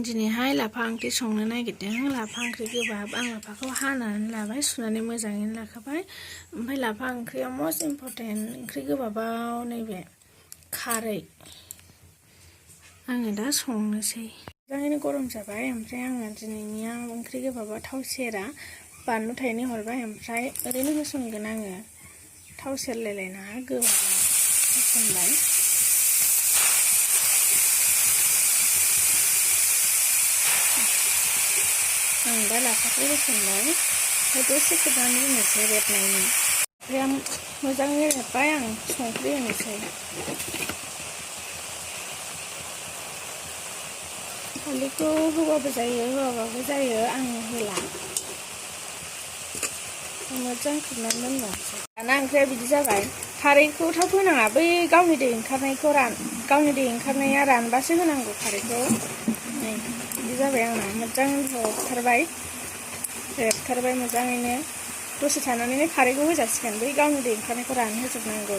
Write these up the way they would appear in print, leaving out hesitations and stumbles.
दिनैहाय लाफा ओंख्रि संनो नागिरदों। लाफा ओंख्रि गोबाब। आं लाफाखौ हानानै लाबाय, सुनानै मोजाङैनो लाखाबाय। ओमफ्राय लाफा ओंख्रियाव मस्ट इम्परटेन्ट ओंख्रि गोबाबाव नैबे खारै। आङो दा संनोसै। मोजाङैनो गरम जाबाय। ओमफ्राय आङो दिनैनिया ओंख्रि गोबाबाव थाव सेरा, बानलु थाइनै हरबाय। ओमफ्राय ओरैनो होसनगोन आङो, थाव सेरलायलायनाङा, गोबाबाव होसनबाय। आं दा लाफाखौ होसनबाय, ओमफ्राय दसे खोबनानै दोननोसै रेबनायनि। ओमफ्राय मोजाङै रेबबाय, आं संख्रि होनोसै। हालदैखौ होबाबो जायो, होआबाबो जायो, आं होला। मोजां खोबनानै दोननोसै। दाना ओंख्रिया बिदि जाबाय। खारैखौ थाब होनाङा, बै गावनि दै ओंखारनायखौ गावनि दै ओंखारनाया रानबासो होनांगौ खारैखौ। नै बिदि जाबाय आंना, मोजां रेबथारबाय मोजाङैनो। दसे थानानैनो खारैखौ होजासिगोन, बै गावनि दै ओंखारनायखौ रानहोजोबनांगौ।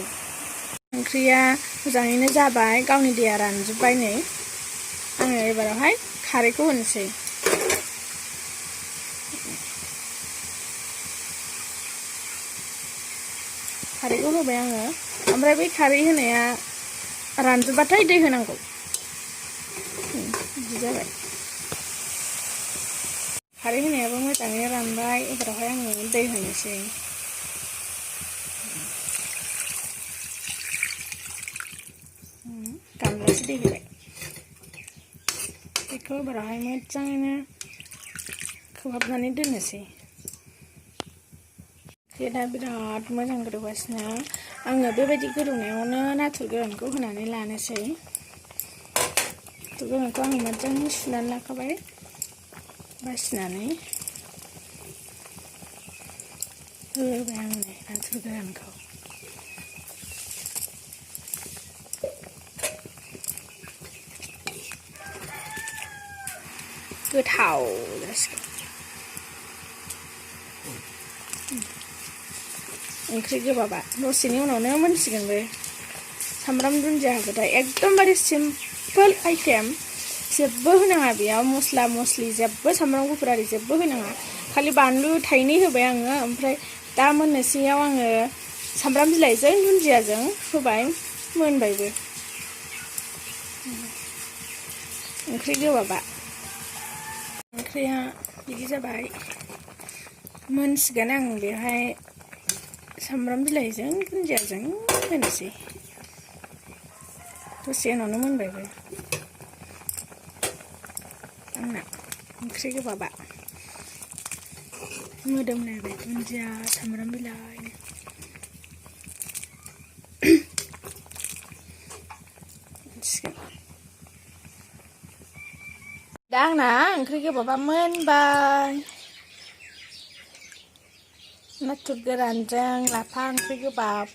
ओंख्रिया मोजाङैनो जाबाय, गावनि दैया रानजोब्बाय। नै आङो एबारावहाय खारैखौ होनोसै। खारैखौ होबाय आङो, ओमफ्राय बै खारै होनाया रानजोब्बाथाय दै होनांगौ। बिदि जाबाय। खारै होनायाबो मोजाङै रानबाय। एबारावहाय आङो दै होनोसै। गामलासे दै होबाय। बेखौ एबारावहाय मोजाङैनो खोबहाबनानै दोननोसै। दा बिराद मोजां गोदौगासिनो। आङो बेबायदि गोदौनायावनो नाथुर गोरानखौ होनानै लानोसै। नाथुर गोरानखौ आङो मोजाङै सुनानै लाखाबाय, बासिनानै होबाय आं नाथुर गोरानखौ। गोथाव जासिगोन ओंख्रि गोबाबा। दसेनि उनावनो मोनसिगोनबो। सामब्राम दुन्दिया होबाथाय एकदमबारे सिम्पोल आइटेम। जेबो होनाङा बेयाव, मस्ला मस्लि जेबो, सामब्राम गुफुर आरि जेबो होनाङा। खालि बानलु थाइनै होबाय आङो। ओमफ्राय दा मोननोसैयाव आङो सामब्राम बिलाइजों दुन्दियाजों होबाय, मोनबायबो ओंख्रि गोबाबा। ओंख्रिया बिदि जाबाय, मोनसिगोन। आं बेवहाय सामब्राम बिलाइजों दुन्दियाजों होनोसै। दसे उनावनो मोनबायबो आंना ओंख्रि गोबाबा। मोदोमलायबाय दुन्दिया, सामब्राम बिलाइ। दा आंना ओंख्रि गोबाबा मोनबाय। नाथुर गोरानजों लाफा ओंख्रि गोबाब।